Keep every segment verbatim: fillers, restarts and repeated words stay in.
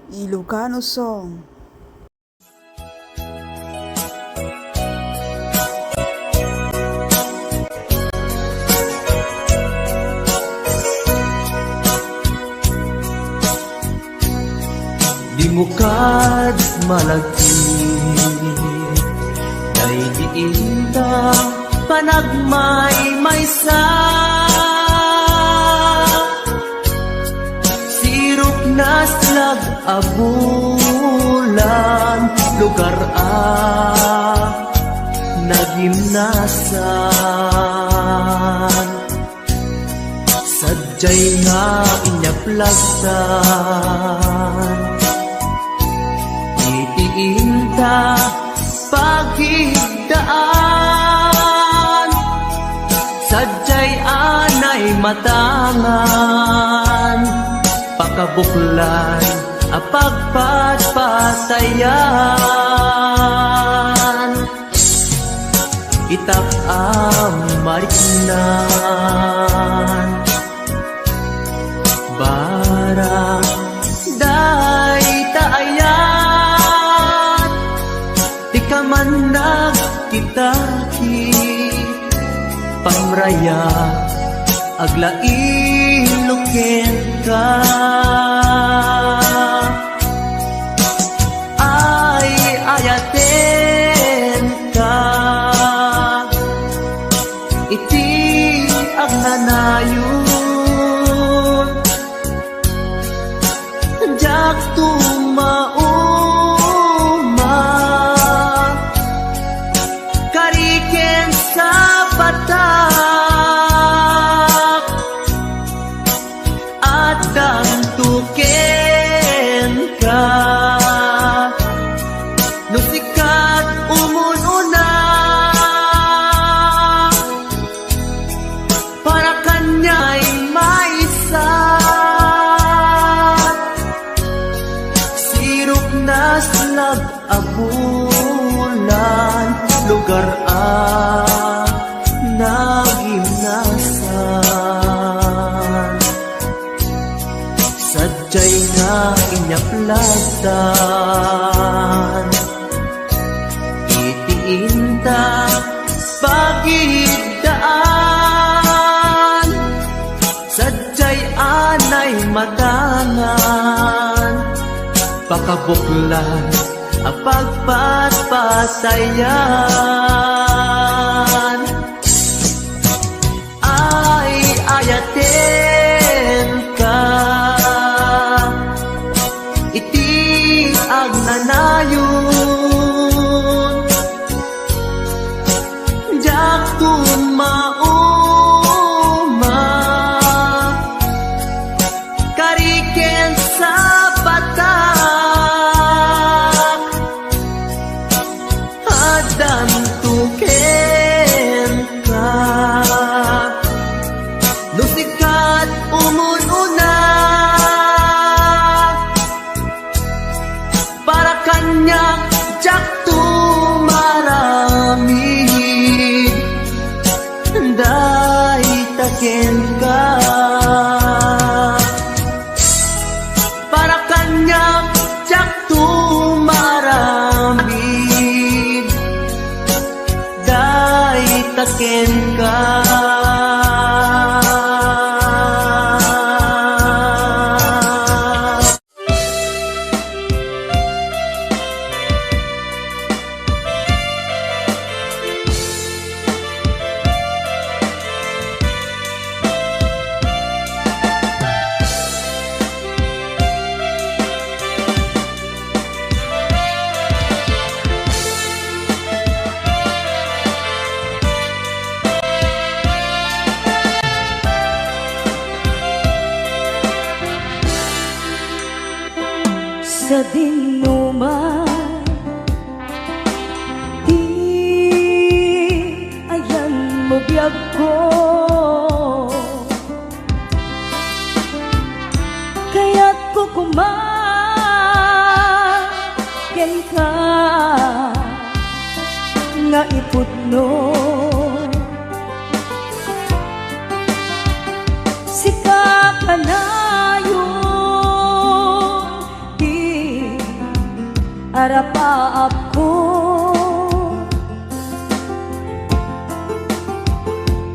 Ilocano song. Dimo kad malagip daydi inta panagmaymaysa. Sirok naslag a bulan, lugar a nagimnasan. Sadiay nga inyaplag ta iti inta pagidaan. Sadiay anay matangan, pakabuklan a pagpatpatayan. Itak a mariknan, barang dayta ayat, ti kamannag ti takit, pamraya, aglailo kenka. Ay, ayatenka iti agnanayon. Diak tumauma, kari ken sapatak, addanto kenka. No sika ti umun-una, para kaniak maysa. Sirok naslag a bulan, lugar a nagimnasan. Sadiay nga inyaplag ta iti inta pagidaan. Sadiay anay matangan, pakabuklan a pagpatpatayan. Ay, ayatenka iti agnanayon. Diak tumauma, kari ken sapatak, addanto kenka. No sika ti umun-una, para kaniak diak tumaramid, dayta kenka. Para kaniak diak tumaramid, dayta kenka. Sadinoman ti ayanmo, biagko, kayatko koma kenka nga ipudno. Sika kanayon ti Rapaapko,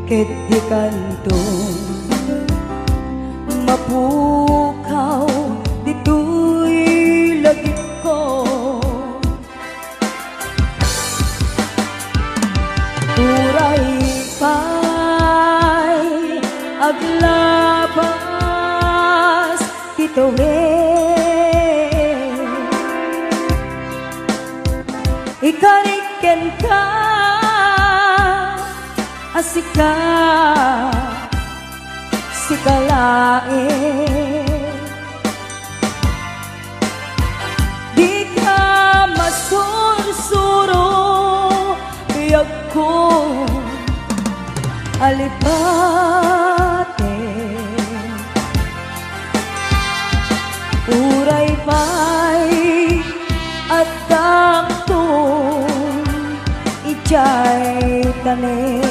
ket dikanto mapukaw ditoy lagipko. Uray pay aglabas ti tawen. Ikarik kenka a sika, sika laeng. Dika masursuro, biagko a lipaten. Uray pay addaakton idiay tanem.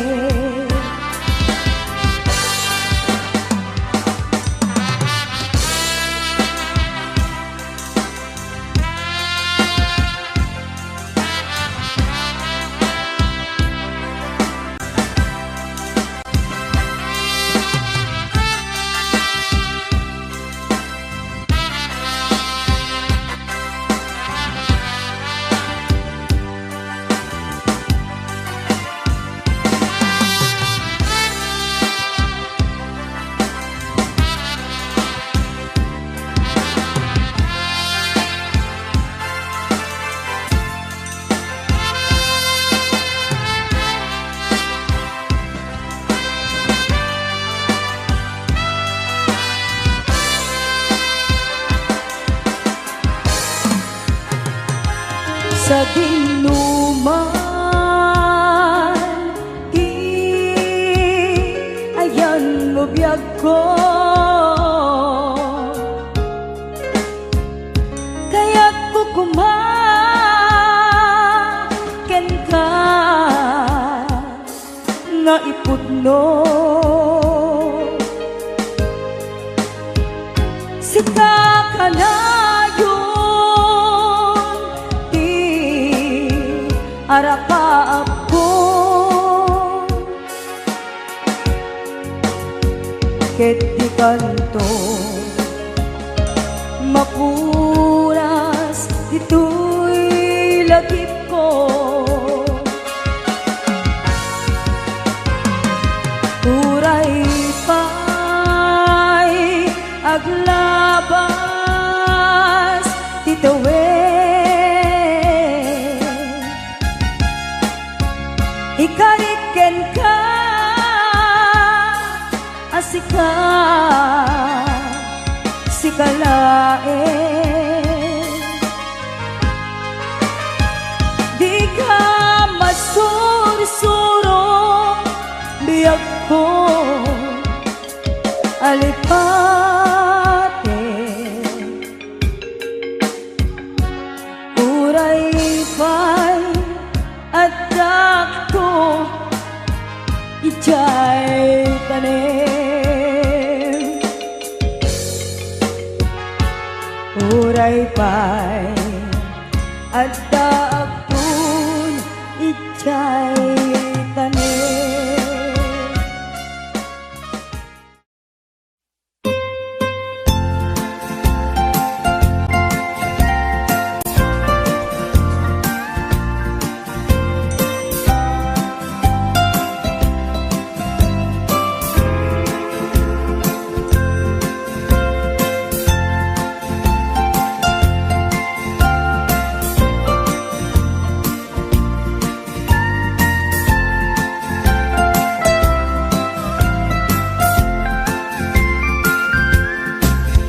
Sadinoman ti ayanmo, biagko, kayatko koma kenka nga ipudno. Sika kanayon ti arapaapko, ket dikanto mapuras ditoy lagipko. Uray pay aglabas ti tawen, ikarik kenka a sika, sika laeng. Dika masursuro, biagko a lipaten. Uray pay addaakto idiay tanem. Uray pay addaakton idiay tanem.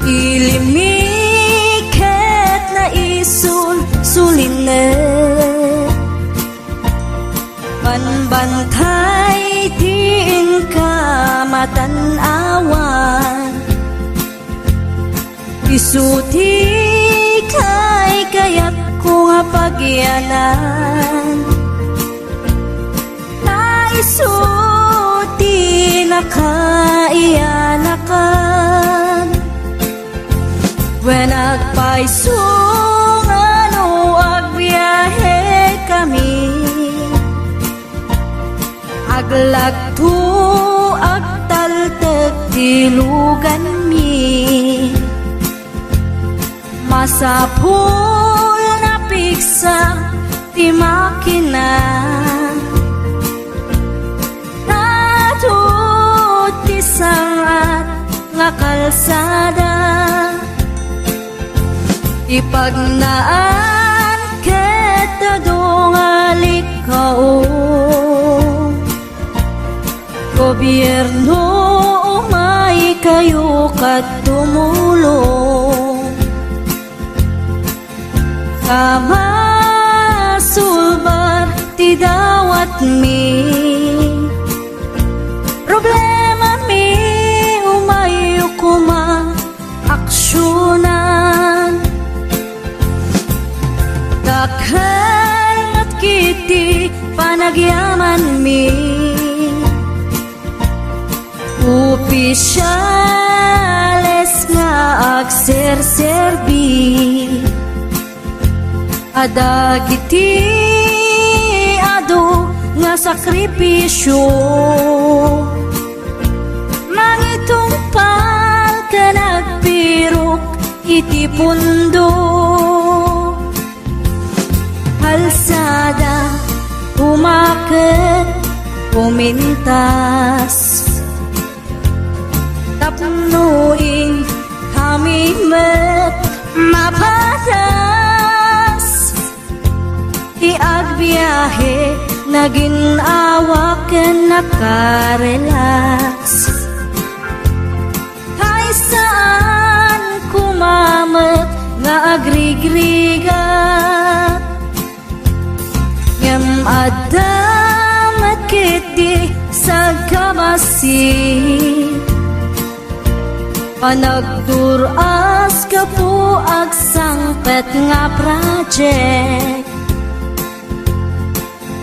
Ilimmi ket naisulsulinek, banbantay ti inka matan-awan. Isu ti kaykayatko nga pagyanan, ta isu ti nakaiyanakan. Wen agpayso nga no ag- Aglagto, agtaltek ti luganmi. Masapul napigsa ti makina. Adu ti sangat nga kalsada. Ipagnaan ket adu nga likao. Gobierno, umaykayo ket tumulong. Ta masulbar ti dawatmi. Problemami, umayyo koma aksionan. Dakkel met ketdi panagyamanmi. Opisiales nga agserserbi. Adagiti adu nga sakripisio, mangitungpal ken agpirok iti pundo. Kalsada, umaket, umintas. Tapno inkami met mapadas. Ti agbiahe, naginnawa ken nakarelax. Hay saan koma met nga agrigrigat. Ngem adda met ketdi sagkabasi. Panagdur-as gapu agsangpet nga project.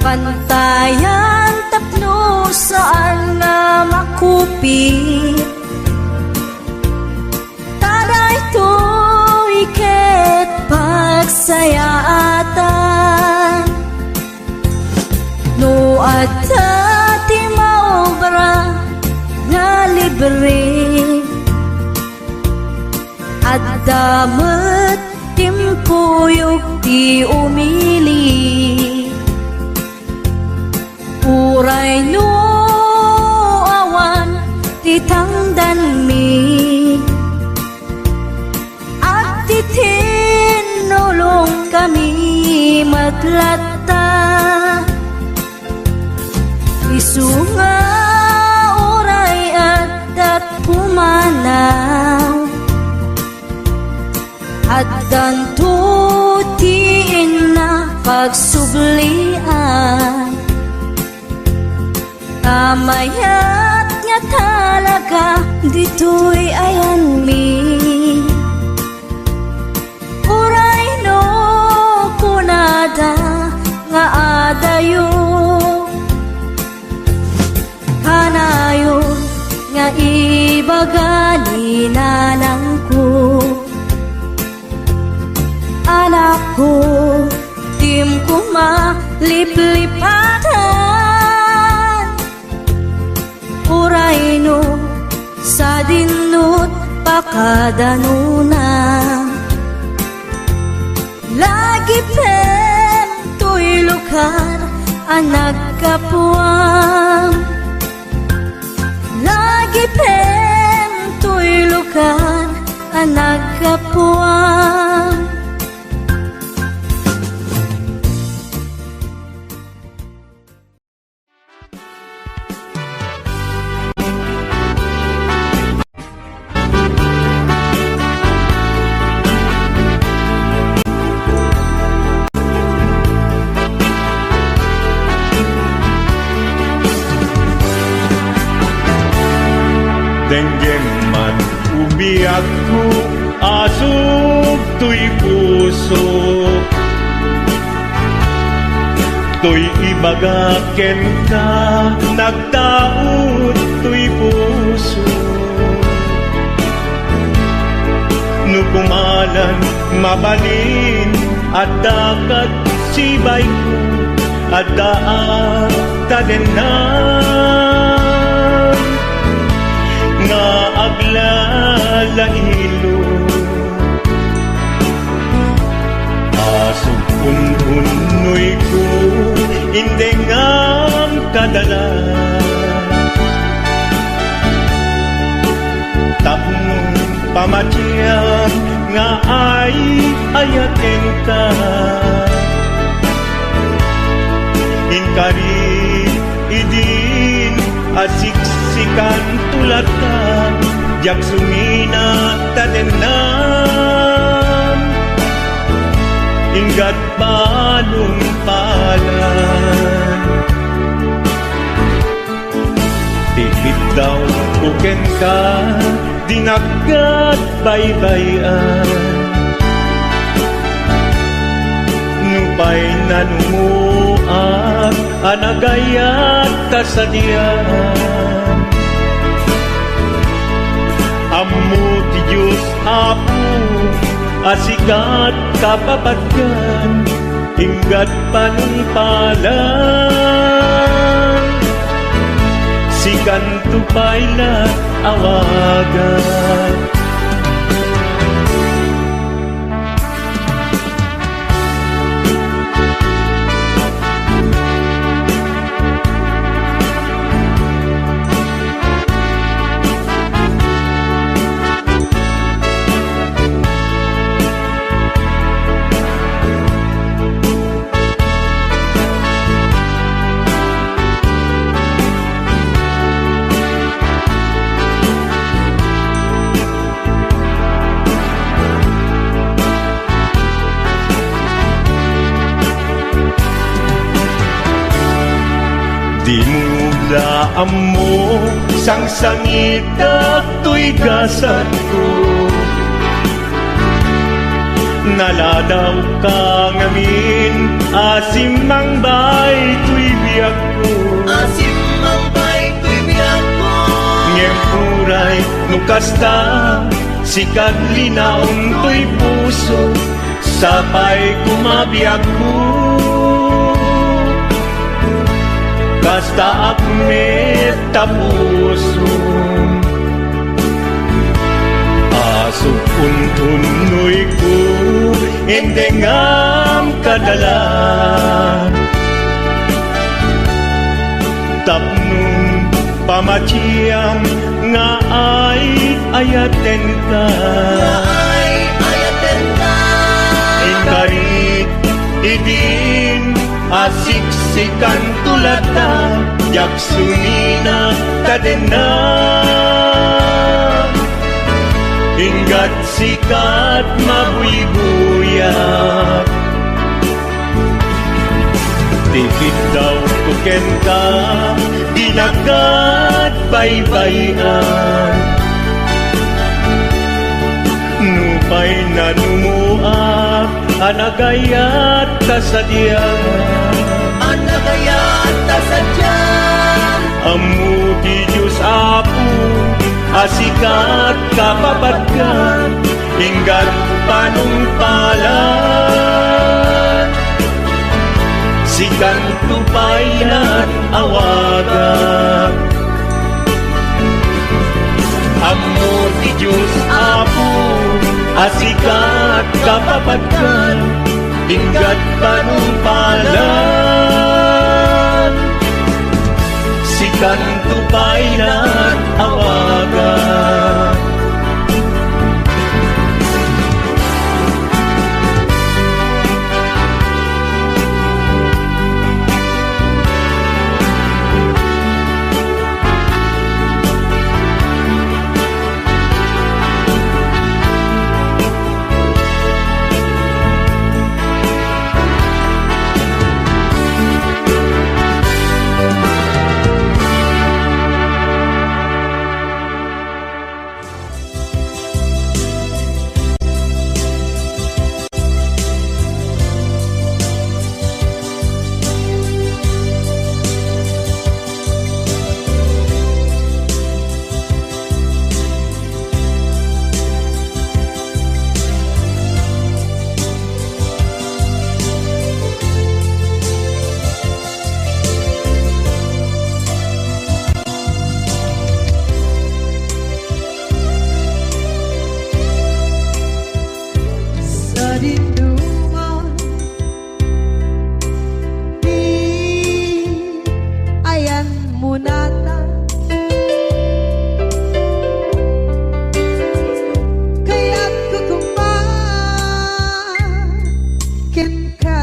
Pantayan tapno saan nga makupit. Ta daytoy ket pagsayaatan. No adda ti maobra nga libre, adda met timpuyog ti umili. Uray no awan ti tangdanmi, agtitinnulongkami met latta. Isu nga uray addat pumanaw, addanto ti inna pagsublian. Ta mayat nga talaga ditoy ayanmi. Uray no kunada nga adayo, kanayon nga ibaga ni nanangko. Anakko, dim koma liplipatan. Uray no sadinot pakadanona. Lagipen toy lugar a naggapuam. Lagipen toy lugar a naggapuam. Denggem man, ubiagko, asug toy puso. Toy ibaga kenka, nagtaud toy puso. No kumalan, mabalin, adda kad sibayko. Addaak tadennan nga aglalailu. Asugpunhunnoyko, indengam kadala. Tapno pamatiam nga ay-ayatenka. Inkari idin a siksikanto latta, diak sumina tadennan. Inggat panungpalan. Ti kiddawko kenka, dinak baybay-an. Nupay nanumoak a nagayat ta sadian. Ammo ti Dios, Apo, a sikat kapapadkan, inggat panungpalan. Sikanto pay la awagan. Dimo la ammo, sangsangitak toy gasatko. Naladawka ngamin a simmangbay toy biagko. A simmangbay toy biagko. Ngem uray no kasta, sikat linaon toy puso, sapay koma biagko. Kastaak met ta puso. Asuk untoyko, indengam kadala. Tapno pamatiam nga ay-ayatenka. Nga ay-ayatenka. Inkari idin a siksikanto latta, diak sumina tadenna. Inggat sikat mabuybuyak. Ti kiddawko kenka, dinak baybay-an. Nupay nanumoak a nagayat ta sadian. A nagayat ta sadian. Ammo ti Dios, Apo, a sikat kapapadkan, inggat panungpalan. Sikanto pay la awagan. Ammo ti Dios, Apo, a sikat kapapadkan, inggat panungpalan. Sikanto pay la awagan. kenka,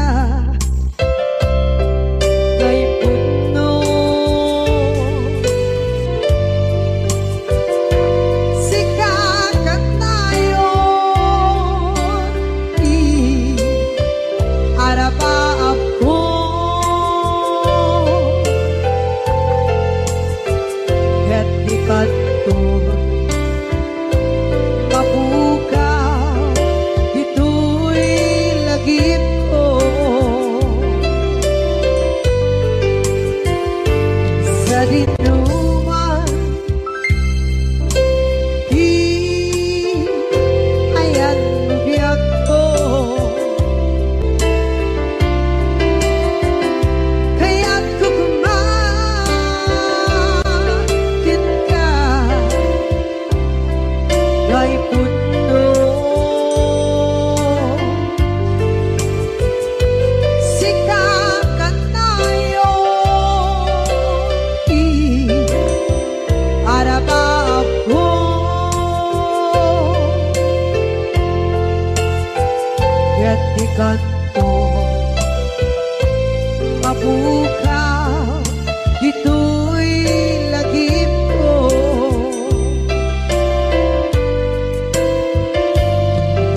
Gayputno. Sika kanayon ti arabaabko. Ket di kanto mapukaw ditoy lagipko. Sadinoman ti ayan biagko. Kayatko koma kenka, Gayputno. Sika kanayon ti arabaabko. Ket di kanto mapukaw ditoy lagipko.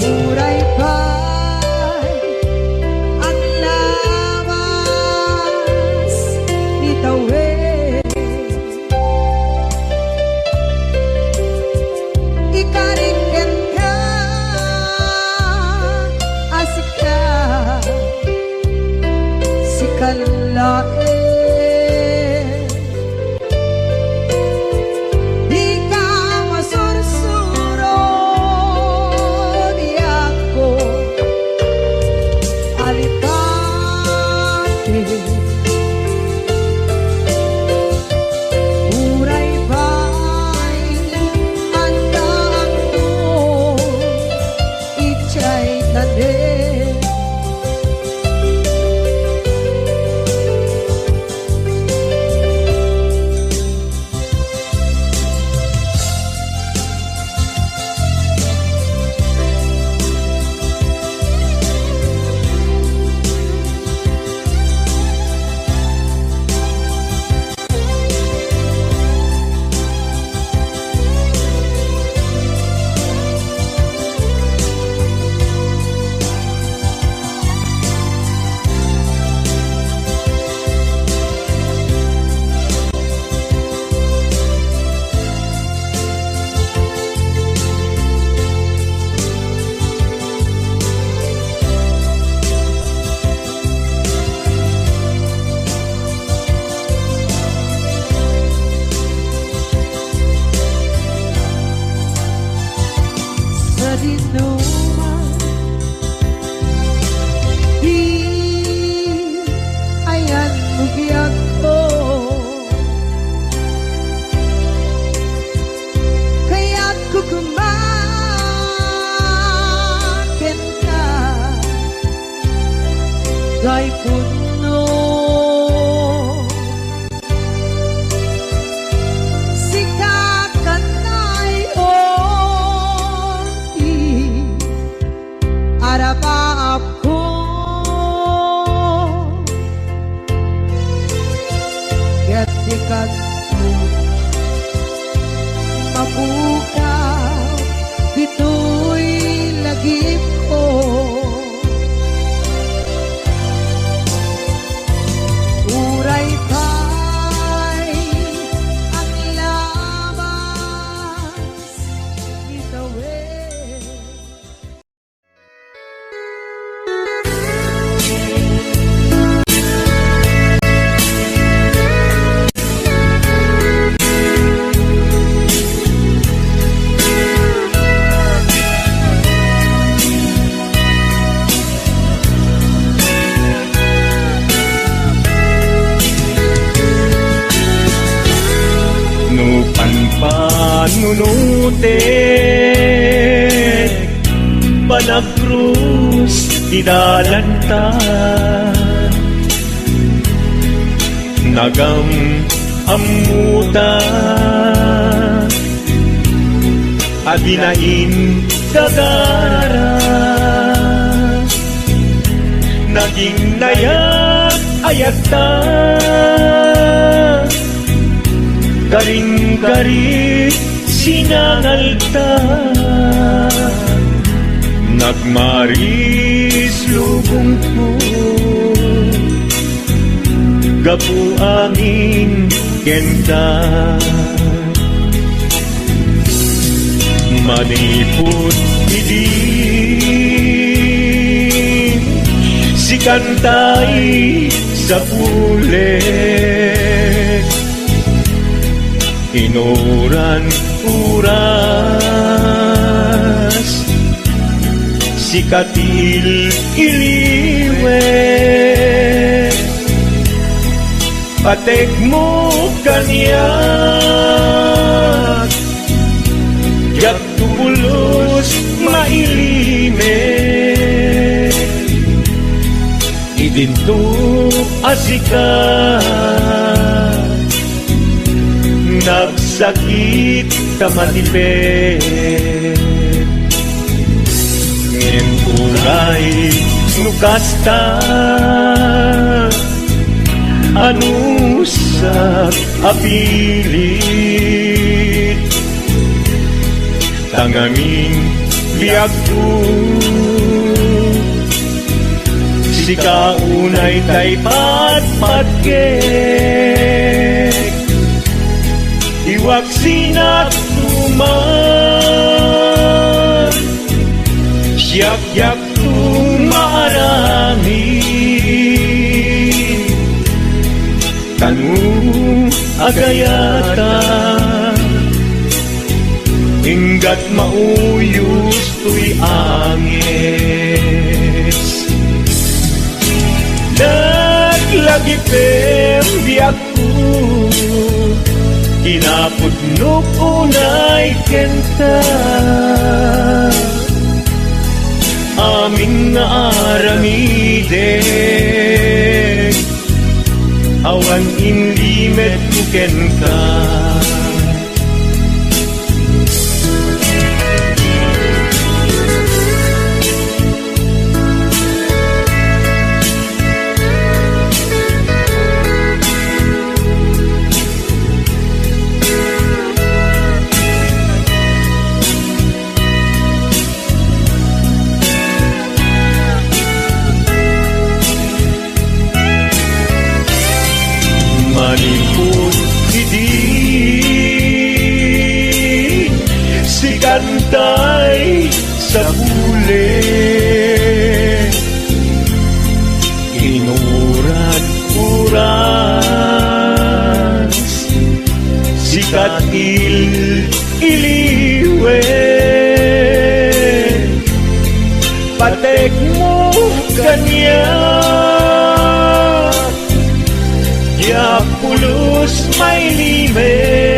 Uray pay aglawas ni tawen, ikarik kenka a sika, sika laeng. Dika masursuro, biagko, alipati. Uray pay addaakto idiay tanem. Sadinoman ti ayan biagko. Kayatko koma kenka, Gayputno. Sika kanayon ti arabaabko. Ket di kanto mapukaw ditoy lagipko. Uray pay aglawas ni tawen. No panpanunutek, panagkrus ti dalanta. Nagam-ammota a dina inkagara. Kinnayak-ayatta, karin-karit sinangalta, nagmaris lubongko, gapu amin kenta. Manipud idi sikantay sapulek, inuran uras, sikatil iliwek. Patekmo kaniak, diak tu pulos mailimek. Idinto a sika, nagsakit ta matipek. Ngem uray no kasta, anusat a pilit, tangamin biagko, sika unay tay patpatkek. Iwaksinak man, siak diak tu maaramid. Kano agayata, inggat mauyos toy anges. Naglagipem biag Kinapudnok unay kenta, amin nga aramidek, awan inlimetko kenka. Manipud idi sikantay sapulek, inurat uras, sikat il- iliwek. Patekmo kaniak, diak pulos mailimek.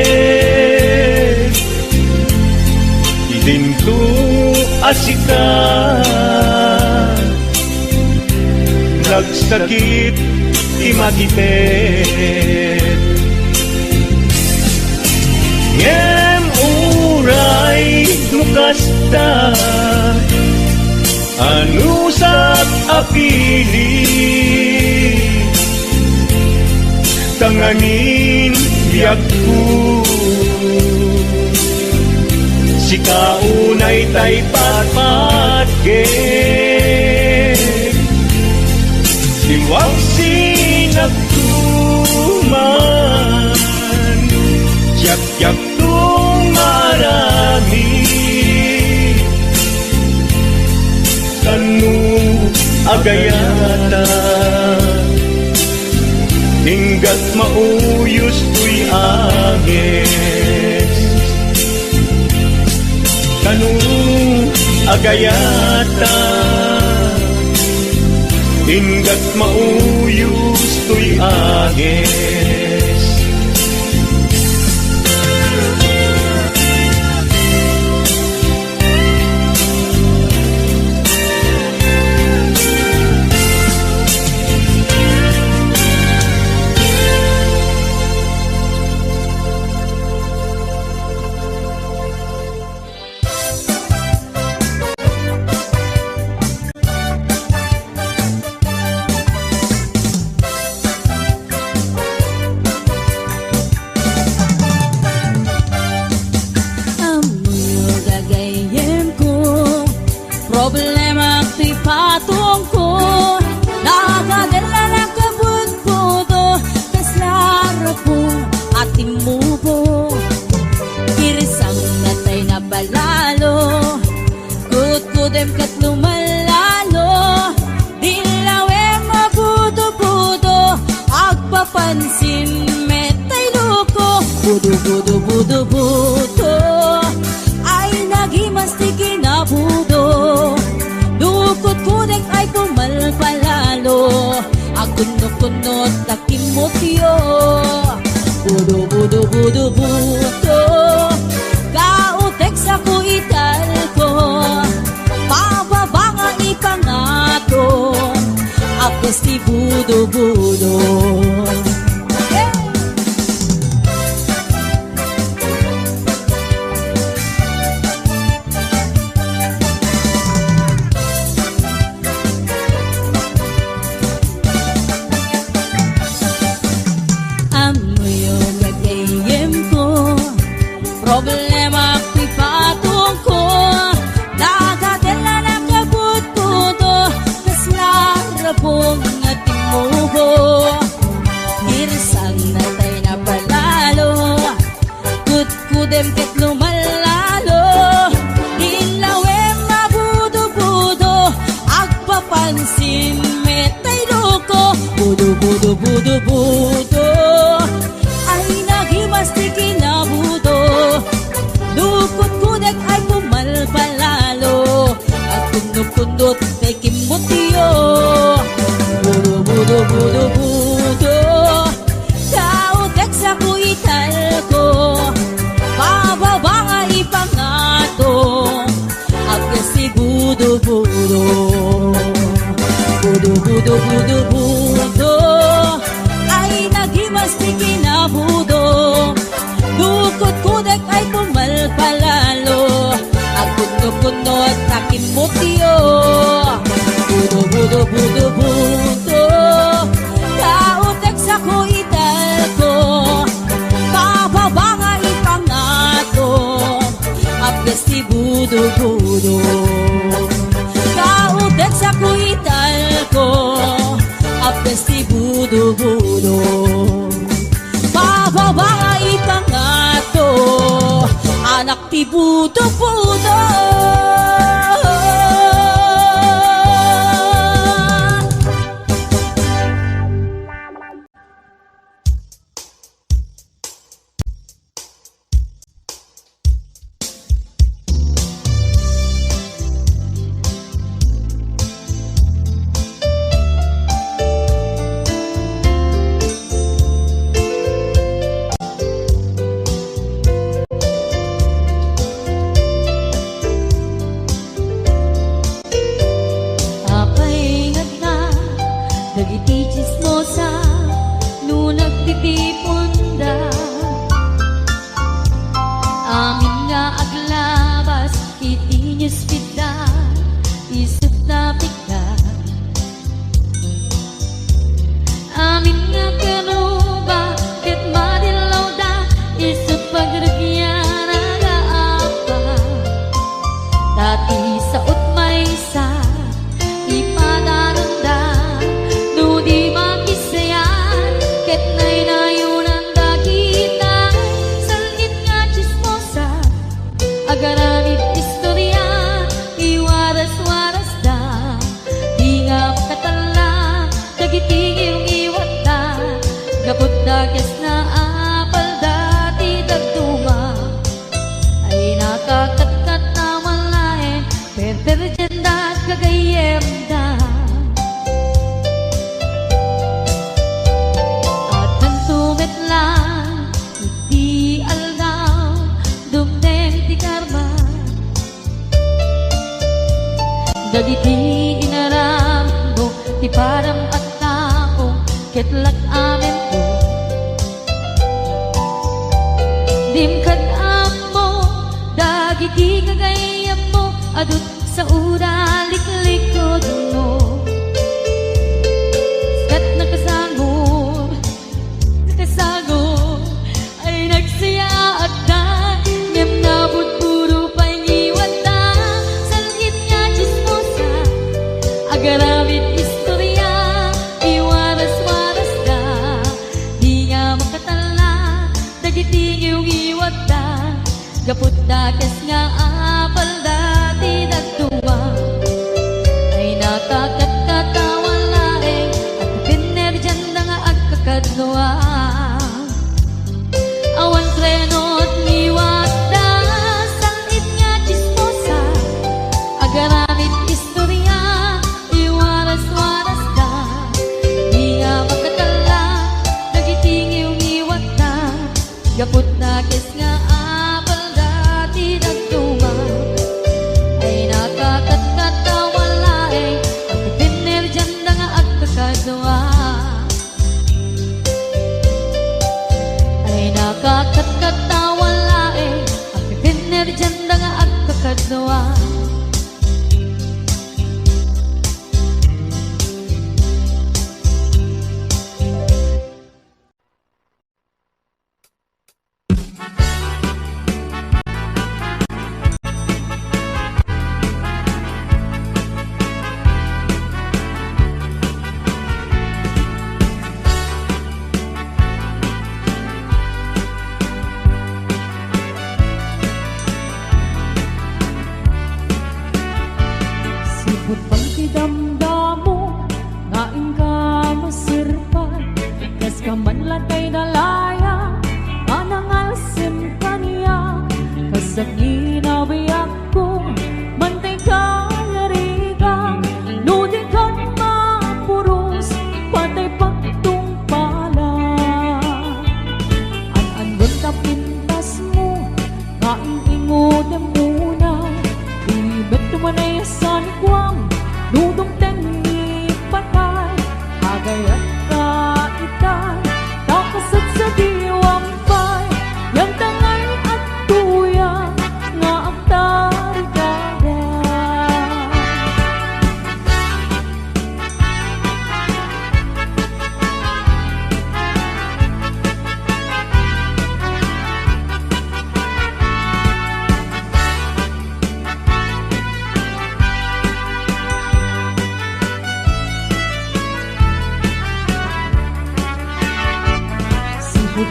Idinto a sika, nagsakit ti matipek. Ngem uray no kasta, anusat a pilit, tanganin biagko. Sika unay tay patpatkek, iwaksinak man, diak diak tu maaramid. Kano agayata, inggat mauyos toy anges. Kano agayata, inggat mauyos toy anges. Budo, budo, budo, ay nagimas ti kinabudo. Nukot kudek ay pumalpalalo. Agkunno-kunnot ta kimmutyo. Budo, budo, budo, budo, kautek sako italko. Pababa nga ipangato. Apes ti budo-budo. Hey! Ammoyo gagayyemko, problema ti patungko, dagatella nakabutbuto, kasla rabong nga timmubo, irsang natay napalalo. Kudkudem ket lumallalo, inlawem a budo-budo, agpapansin met tay loko. Budo, budo, budo, budo, ay nagimas ti kinabudo. Nukot kudek ay pumalpalalo, agkunno-kunnot tay kimmutyo. Budo, budo, budo, budo, kautek sako italko, pababa nga ipangato, apes ti budo-budo. Budo, budo, budo, budo, ay nagimas ti kinabudo. Nukot kudek ay pumalpalalo, agkunno-kunnot ta kimmutyo. Budo, budo, budo, budo, kautek sako italko, pababa nga ipangato, apes ti budo-budo. Kautek sako italko, apes ti budo-budo. Pababa nga ipangato, anak ti budo-budo. Apay nga agna dagiti tsismosa no nagtitiponda? Amin nga aglabas iti newsfeed da, isut napigda. Amin nga kanuba ket madillawda, isut pagrugian nga apa. Ta ti saot maysa, ipadananda no di makisayat ket naynayonanda kita. Sangit nga tsismosa, agaramid istoria, iwaras-warasda. Di nga makatalla dagiti ngiwngiwatda, gapu ta kasna a palda ti dadduma. Ay nakakatkat a malaen, perperdianda gagayyemda. Addanto met laeng iti aldaw, dumteng ti karma. Dagiti inaramidmo ti padam a tao ket lak-amento. Dim kad-ammo dagiti gagayyemmo, adu ti saoda liklikudmo. Ket nakasangor, nakasangor ay nagsayaatda, ngem nabudbudo pay ngiwatda. Sangit nga tsismosa, agaramid istoria, iwaras-warasda. Di nga makatalla dagiti ngiwngiwatda, gapu ta kasna a palda ti dadduma. Ay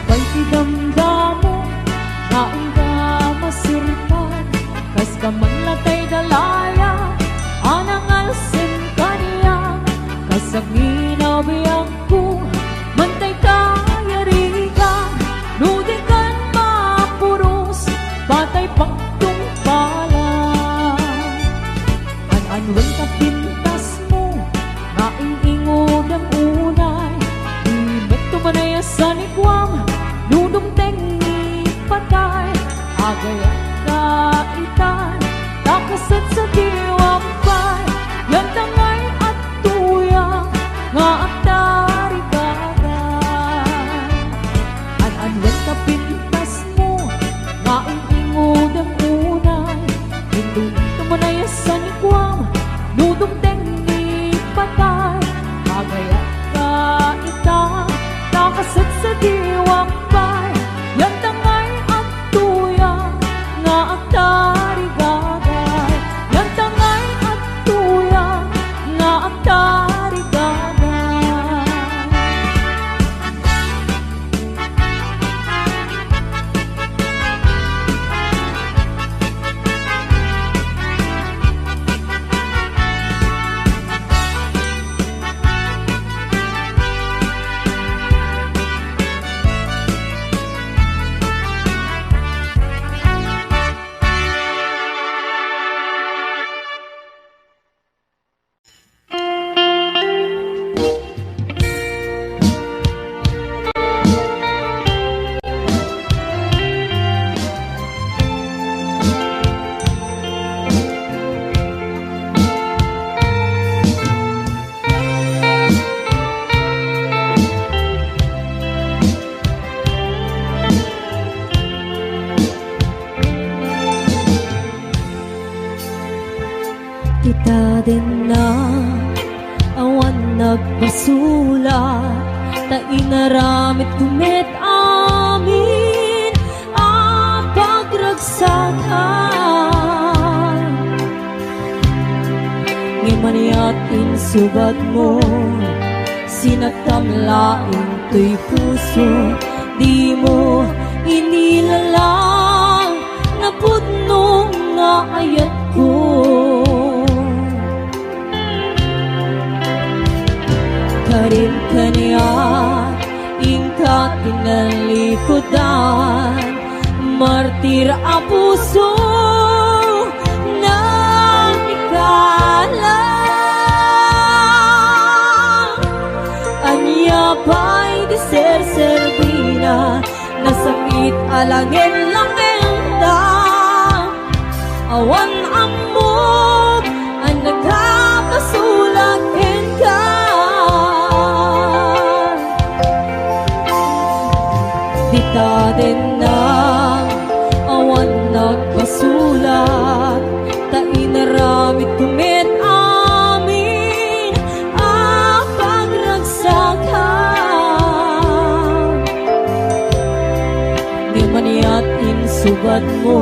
Pay ti damdamo nga inka maserbi, kas ka man latay dalaya a nangalsem kaniak, kas aginabiak ko, mantay kayarigan, no di kan mapuros, patay pagtungpalan. An-anuan ta pintasmo nga ing-ingodem unay, di met tumanay a sanikuam, no dumteng ni patay, agayat ka itan, ta kaset sa diwang pay, yan ta ngay adtoya nga agtarigagay. An-anuan ta pintasmo nga ing-ingodem unay, ditoy tumanay a sanikuam, no dumteng ni patay, agayat ka ita, ta kaset sa diwang pay, yan ta ngay adtoya nga agtarigagay, yan ta ngay adtoya nga agtarigagay. Ita denna, awan nagpasulak, ta inaramidko met amin a pagragsakan. Ngem aniat insubadmo, sinagtam laeng toy puso, dimo inilalang napudno nga ayatko. Karim kaniak, inka ti nalikudan, martir a puso, nagikala. Ania pay ti serserbina, nasakit a langen-langenta. Awan ammok a nakapasulak kenka. Dita denna, awan nagpasulak, ta inaramidko met amin a pagragsakan. Ngem aniat insubadmo,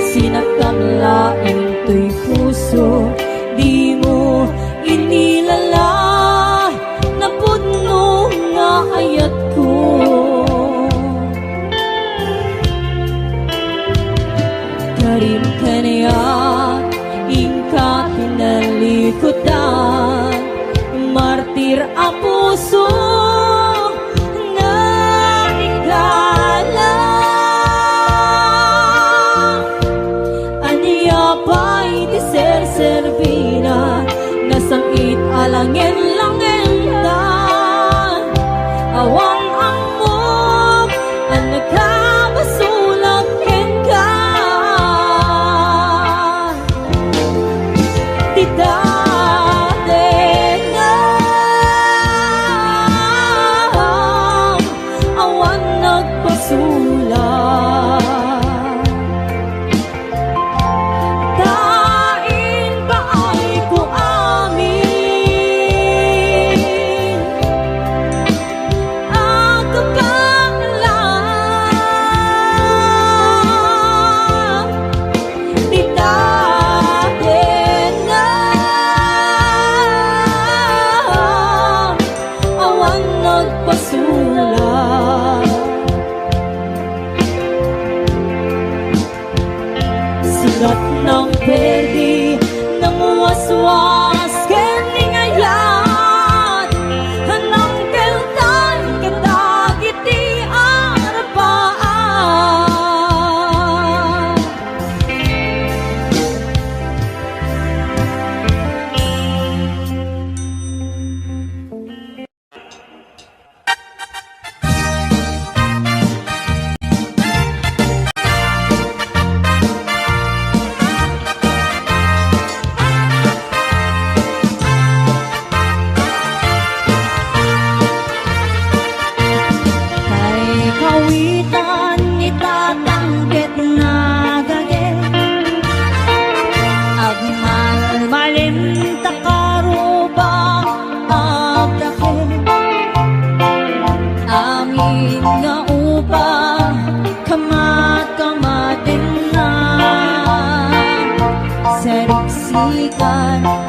sinagtam laeng toy puso, dimo inilala napudno nga ayatko. Karim kaniak, inka ti nalikudan, martir a puso, nagikala. Ania pay ti serserbina,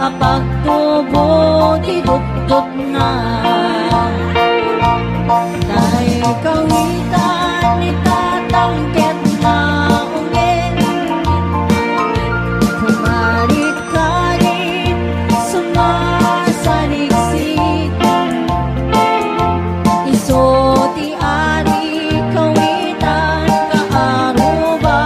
Pagtubo ti dutdotna. Tay kawitan ni Tatang ket naungeg. Kumarit-karit, sumasaliksik. Isu ti ari kawitan kaaruba.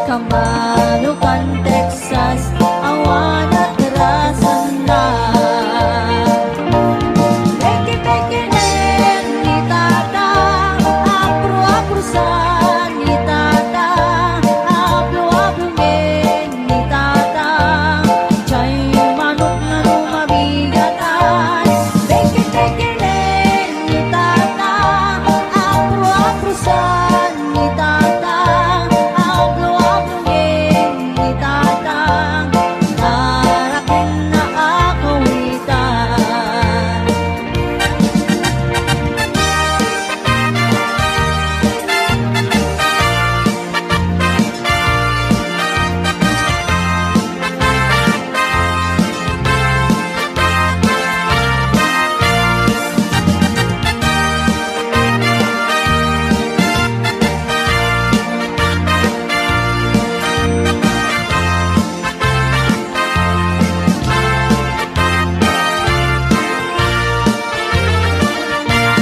Kamanokan Texas, awan a terasanna. Peke-pekenen ni Tata, apro-aprosan ni Tata, ablo-ablonen ni Tata. Jay manok nga no mabigatan, peke-pekenen ni Tata, apro-aprosan ni Tata, ablo-ablonen ni Tata, narakenna a kawitan.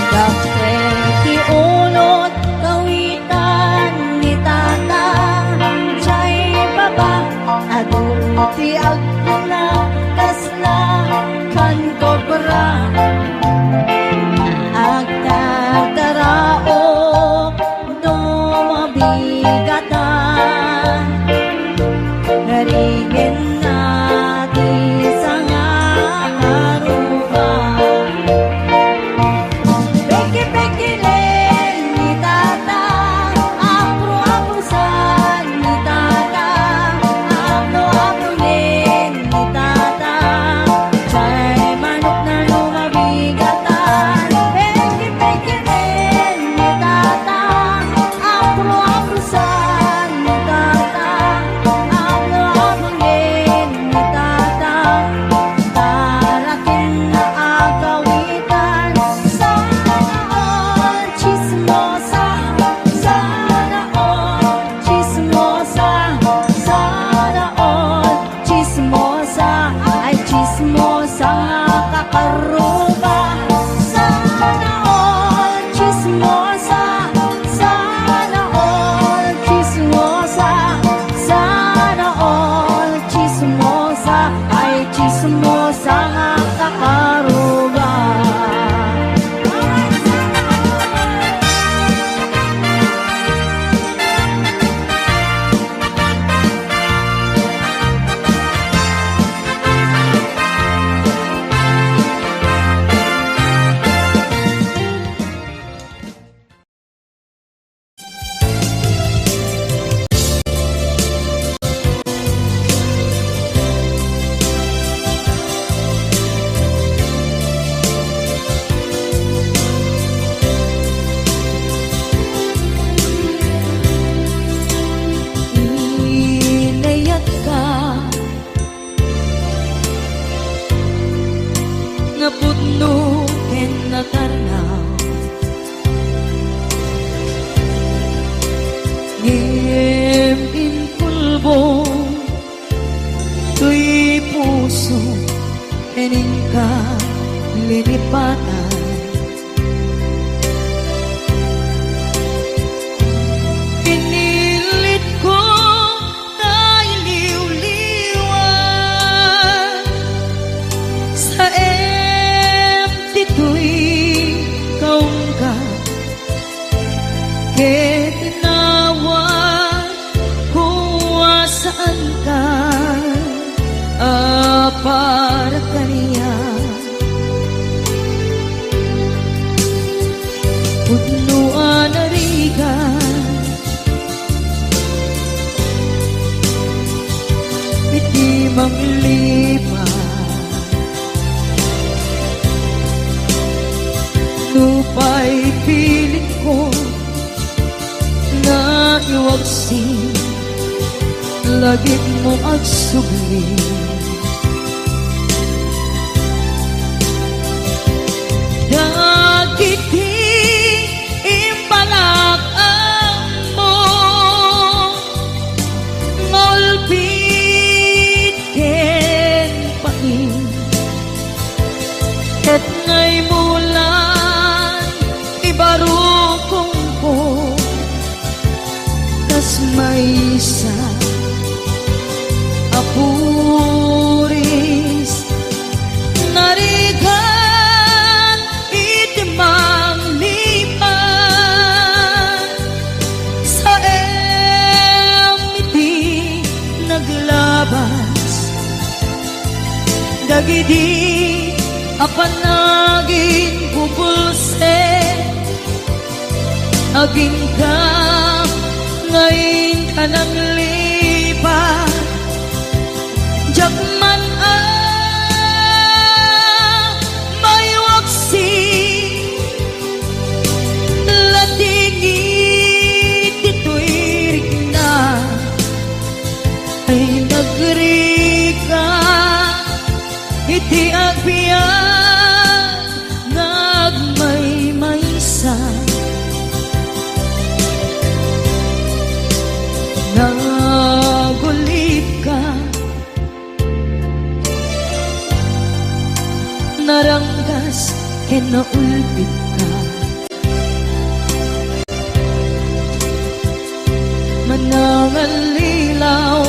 Dakkel ti ulot kawitan ni Tata, jay baba, adu ti agkuna, kasla kan kobra. Agtartaraok, no mabigatan, narigenna ti sanga a ruba. Peke-pekenen ni Tata, apro-aprosan ni Tata, apro-apronen ni Tata. Jay manokna no mabigatan, peke-pekenen ni Tata, apro-aprosan ni Tata, apro-apronen ni Tata. Narakenna a kawitan, sana all, chismosa, sana all, chismosa, sana all, chismosa, ay chismosa nga kakaruba. Sana all, chismosa, sana all, chismosa, sana all, chismosa, ay chismosa nga kakaruba. Inayatka nga pudno ken natarnaw. Ngem inkulbo toy puso ken inka linipatan. Pinilitko nga iliwliwan. Saem ditoy kaungka, ket nawat kuasaanka a para kaniak. Pudno a narigat iti manglipat. lagipmo agsubli. Dagiti imbalak-ammo nga ulpit ken pain, ket naimmulan ibarukongko. Kas maysa a puris, narigat iti manglipat, saem iti naglabas dagidi a panaginbubulsek. Agingga nga inka nanglipat, diak man a maiwaksi, ladingit ditoy rikna, ay nagrigat iti agbiag nga agmaymaysa. Nagulipka, naranggas ken naulpitka. Manangallilaw,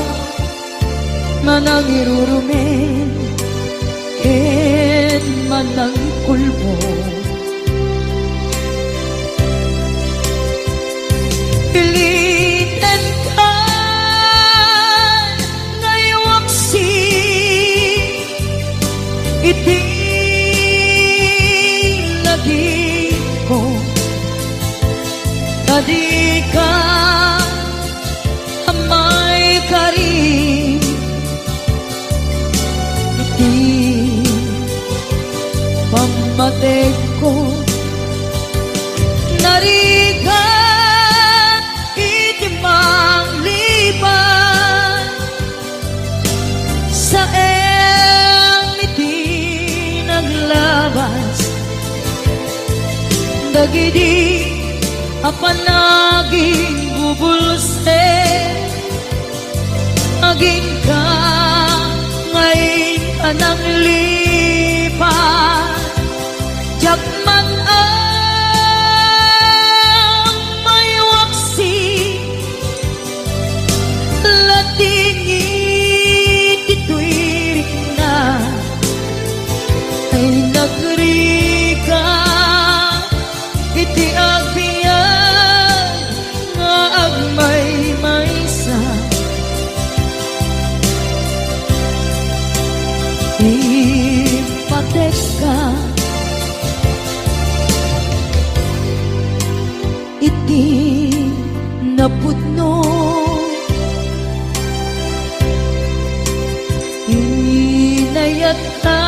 manangirurumen, ken manangkulbod. Ilitenka nga iwaksi iti lagipko, ta dika a maikari iti pammategko. Narigat iti manglipat, saem iti naglabas dagidi a panaginbubulsek. Agingga nga inka nanglipat, diak man a maiwaksi, ladingit ditoy rikna, ay nagrigat iti agbiag nga agmaymaysa. Impategka iti napudno, inayatka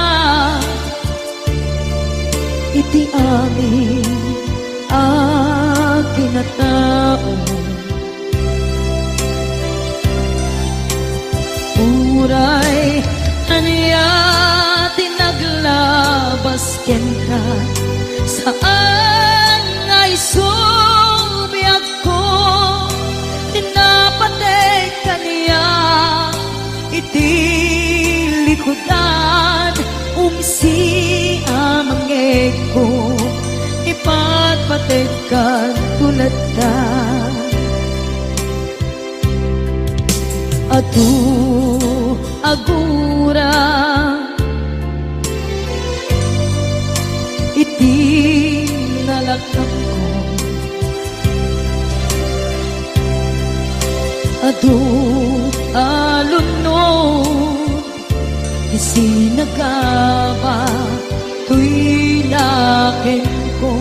iti amin a kinatao. Uray ania ti naglabas kenka, saan nga isu biagko, ti napateg kaniak iti likudan, umsi a mangngegko, ipatpategkanto latta. Adu a gura iti nalaknangko. Adu a lunod ti sinagaba toy nakenko.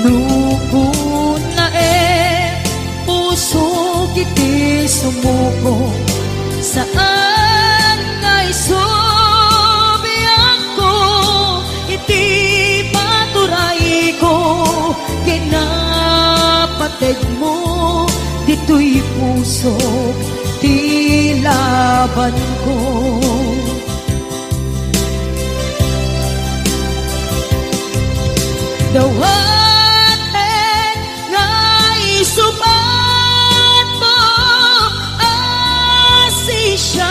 No kunnaem pusok iti sumuko, saan nga isu biagko iti paturayko, kinapategmo Toy pusok ti labanko. Dawaten nga isubatmo a sisya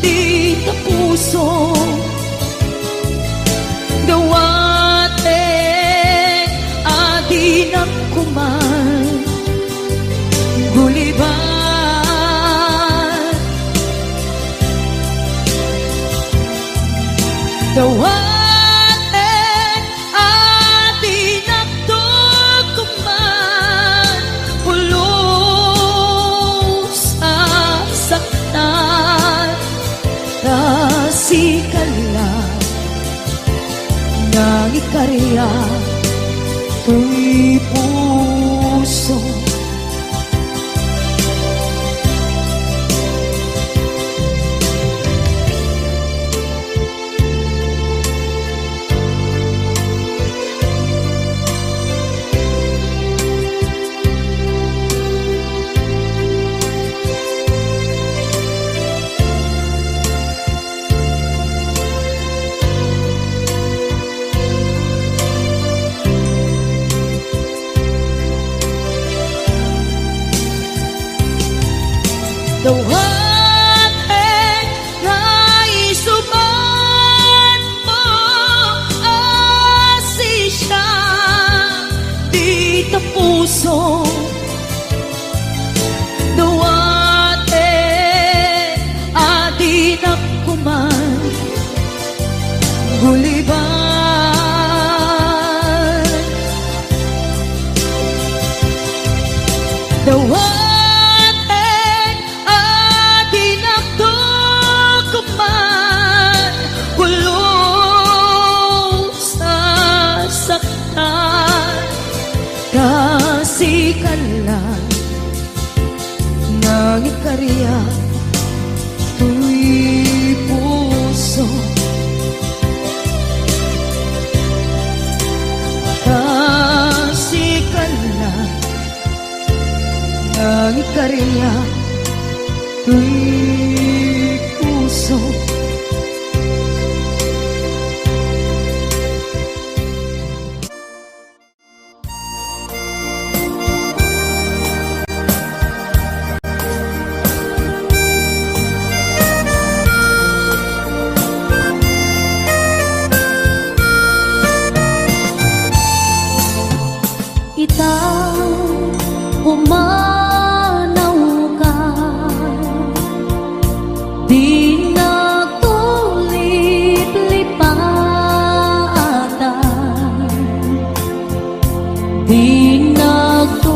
dita puso. Dawaten a dinak kuman guliban. Dawaten a dinak kuman pulos a saktan. Ta sika la nga ikariak toy puso. Dawaten nga isubatmo a sisya dita puso. Dawaten a dinak kuman guliban. Dawaten a dinak kuman pulos a saktan. Ta sika la nga ikariak toy puso. Ta sika la nga ikariak toy puso. Ita, pumanawka, dinakto liplipatan, dinakto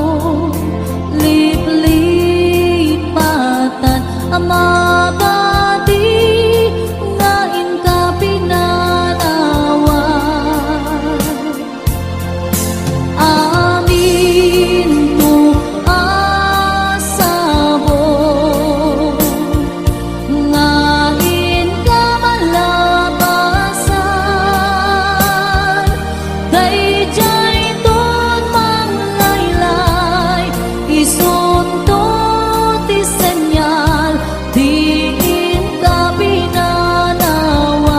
liplipatan, a mabadi nga inka pinanawan. Aminto a sabong nga inka malapasan, daydiay ton manglaylay, isunto ti senyal, di inka pinanawan.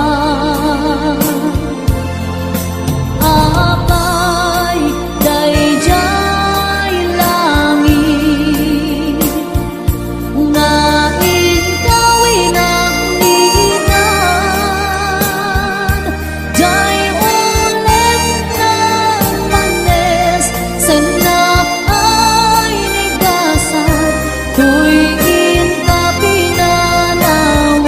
Apay, daydiay langit nga inka winakninan, daydi ulit nagmanes, sana ay nigasat, toy inka pinanawan.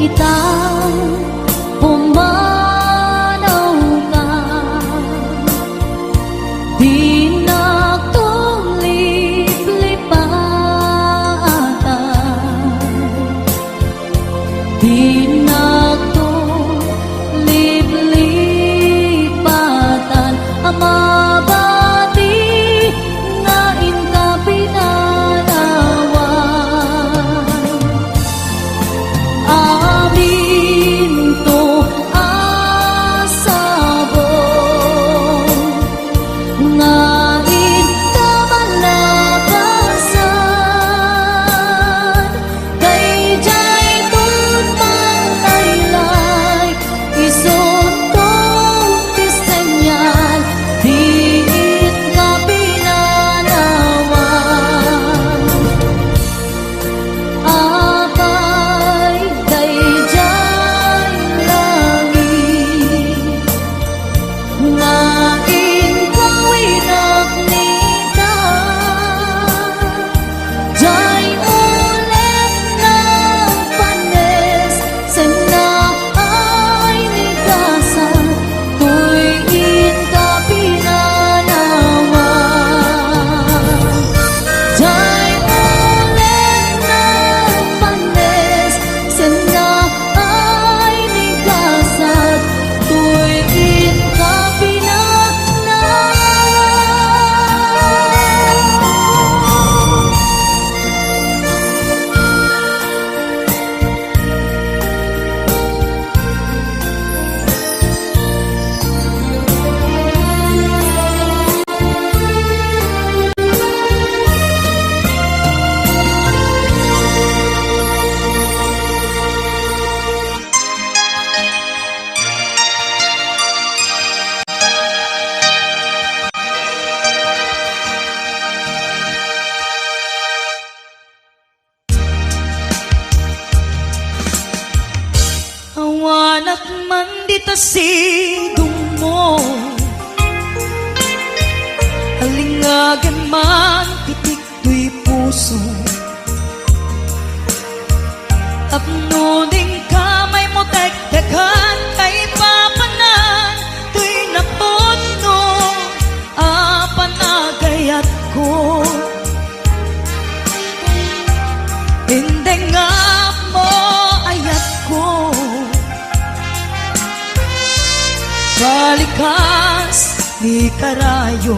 Ita, pumanawka, dinakto ti tasidongmo. Alingagem man ti tiktoy puso. Tapno dingka maimutek, dakan kaipapanan toy napudno a panagayatko. Indengngapmo, ayatko. Balikas ni karayo.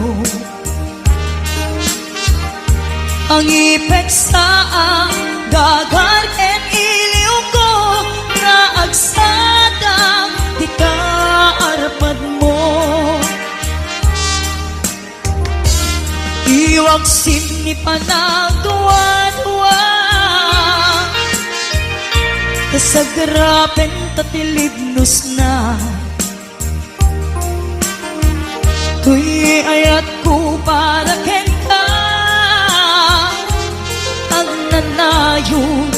Angipeksa a gagar ken iliwko nga agsadak ti kaarpadmo. Iwagsim ni panagduadua, ta sagrapen ta ti libnosna. Toy ayatko para kenka, agnanayon,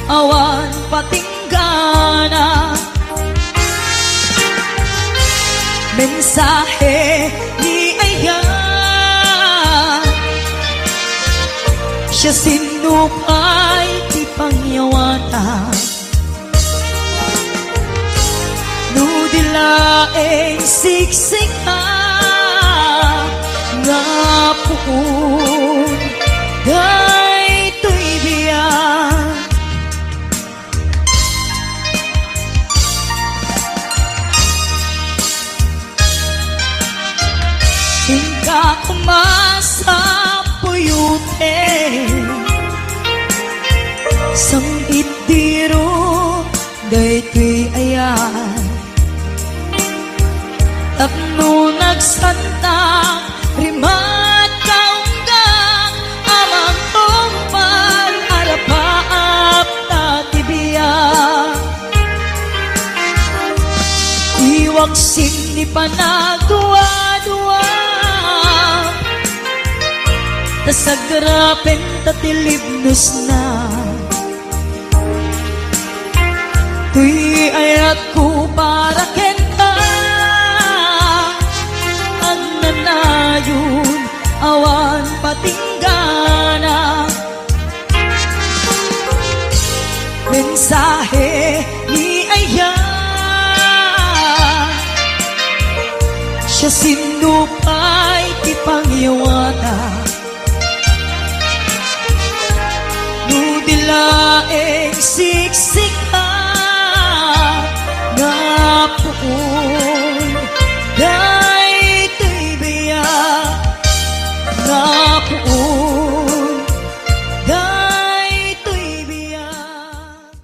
awan patinggana. Mensahe ni aya, siasino pay ti pangyawata. No di laeng siksika nga puon daytoy biag. Inka koma sa puyote, sang-itdiro daytoy ayat. Tapno nagsanta, rimat kaungga, a mangtungpal, arapaap ta ti biag. Iwagsim ni panagduadua, ta sagrapen ta ti libnosna. Toy ayatko para kenka, agnanayon, awan patinggana. Mensahe ni aya, siasino pay ti pangyawata. No di laeng siksika nga puon daytoy biag, nga puon daytoy biag.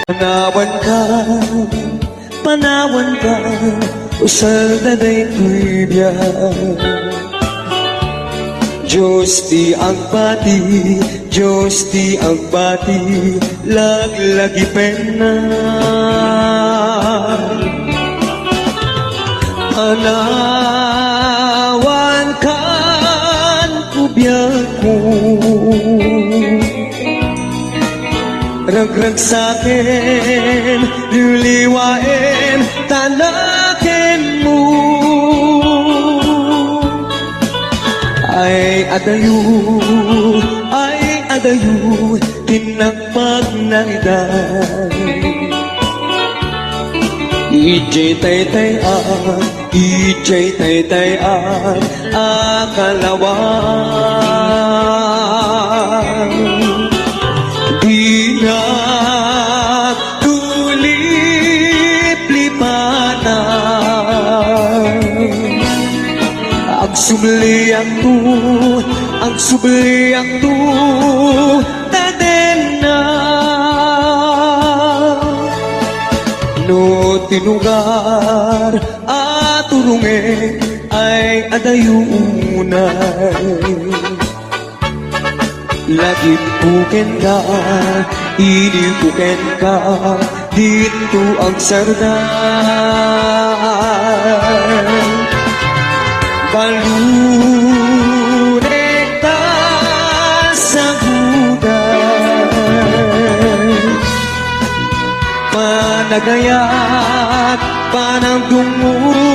Panawanka, panawanka, usarda daytoy biag. Dios ti agbati, Dios ti agbati, laglagipenna. Panawankan ti biagko. Ragragsaken, liwliwaen, talakenmo. Ay adayo, ay adayo, ti nagpagnaridan. Idiay taytay-an, idiay taytay-an a kalawan. Dinak tuliplipanan. Agsubliakto, agsubliakto, ta dina. No ti lugar a turongek ay adayo unay. Lagipko kenka, iliwko kenka, dito agsardeng. Balurek ta sagudan. Tagayat, panagdungo.